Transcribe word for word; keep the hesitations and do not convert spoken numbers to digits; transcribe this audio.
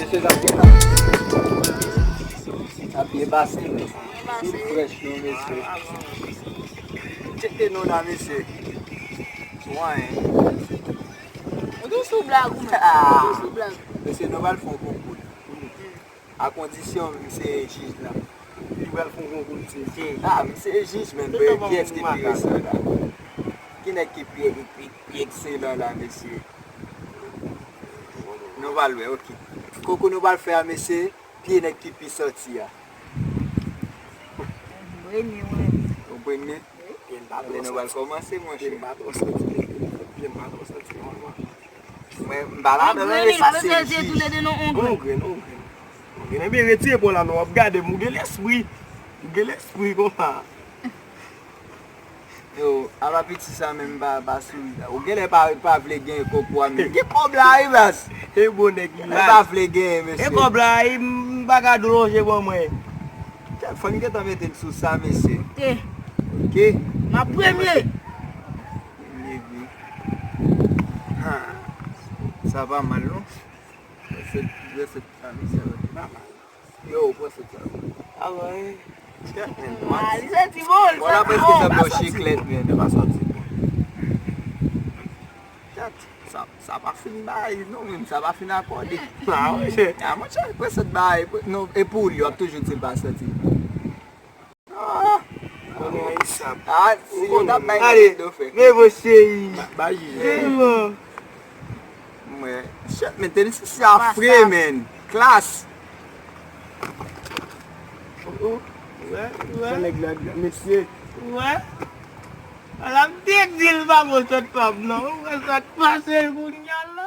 Mesye, sa byen la. Sa byen pase, mesye. Tout frèch, non, mesye. Tcheke nou la, mesye. Ou tou sou blag ou menm. Ou tou sou blag. Mesye, nou pral fè yon konkou. A kondisyon, misye jij la. Li pral fè yon konkou, misye. Ah, misye jij, men. Kiyès ki pi resan la? Ki nèg ki pi, pi, pi ekselan la, mesye? Nou pral wè, ok. Konkou nou pral fè a, mesye, pye nèg ki pi santi a. Premye, mwen. Ou premye? Pye m pa twò santi. Nou pral kòmanse, monchè. Pye m pa twò santi, men. Pye m pa twò santi, nòmalman. Mwen, m pa ladan, men sa se jij. On grenn, on grenn. On grenn. Ebyen, retire po la non, w ap gade m, ou gen lespri. Ou gen lespri konsa. Yo, apa piti sa menm pa, pa souri la. Ou genlè pa, pa vle genyen konkou a menm. Gen kòb la wi, baz. E bon nèg li la. Pa vle genyen, mesye. E kòb la, m pa ka dlo lonje ban mwen. Kèt, fò n gentan mete l sou sa, mesye. Ok. Ok. M ap premye. Premye, wi. Ha. Sa pa mal, non. Resèt, resèt sa, mesye, pa mal. Yo, ou pran sèt sa. Ah ouais. Ah, li santi bon, li santi bon. Bon, la prèske sanble yon chiklèt, men. Li pa sòti bon. Chat, sa, sa pa fin bay, non, menm, sa pa fin akòde. Ah, monchè. Ah, monchè, pran sèt bay, non, e pou li, w ap toujou di l pa santi. Ah, konnen an isap. Ah, si yo t ap bay, ale, do fè. Men, mon cheri. Ba, ba jij. Mwen, shit, men, tenis isi a fre, men. Klas. Oh, oh. Wè, wè. Sa nèg la, mesye. Wè. Ala m te di l pa bon sòt pa m non. Ou wè sa k pase l kounye a la.